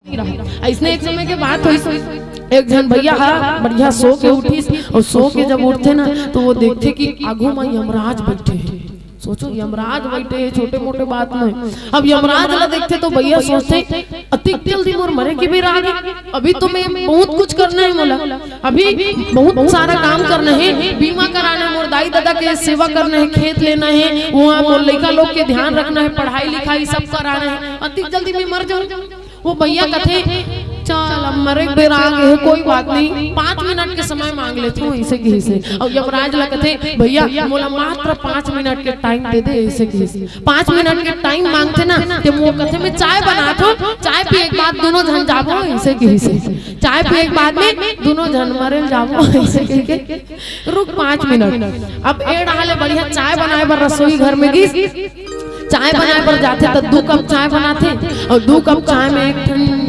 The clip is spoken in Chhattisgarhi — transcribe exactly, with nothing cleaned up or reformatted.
अइसने एक समय के बात होइस, एक झन भैया हा बढ़िया सो के उठिस, अउ सो के जब उठथे ना, तो वो देखथे कि आगू म यमराज बइठे हे। सोचो, यमराज बइठे हे, छोटे मोटे बात नहीं। अब यमराज ला देखथे तो भैया सोचथे, "अतिक जल्दी मोर मरे के बेरा आगे, अभी तो मैं बहुत कुछ करना हे मोला, अभी बहुत सारा काम करना हे, बीमा कराना हे, मोर दाई ददा के सेवा करना हे, खेत लेना हे, वहाँ मोर लइका लोग के ध्यान रखना हे, पढ़ाई लिखाई सब कराना हे, अतिक जल्दी मैं मर जाऊँ।" वो भैया कथे, "चल, अब मरे के बेरा आगे हे, कोई बात नहीं, पाँच मिनट के समय मांग लेथों," अइसे कहिस हे। अउ यमराज ला कथे, "भैया, मोला मात्र पाँच मिनट के टाइम दे दे," अइसे कहिस हे। पाँच मिनट के टाइम मांगथे ना, ते वो कथे, "मैं चाय बनाथों, चाय पिए के बाद दूनों झन जाबो," अइसे कहिस हे। चाय पिए के बाद में दूनों झन मरे ल जाबो, अइसे कहिके, "रुक पाँच मिनट।" अब ए डहा ले बढ़िया चाय बनाए बर रसोई घर में गिस। चाय बनाए बर जाथे त दू कप चाय बनाथे, अउ दू कप चाय में एक ठन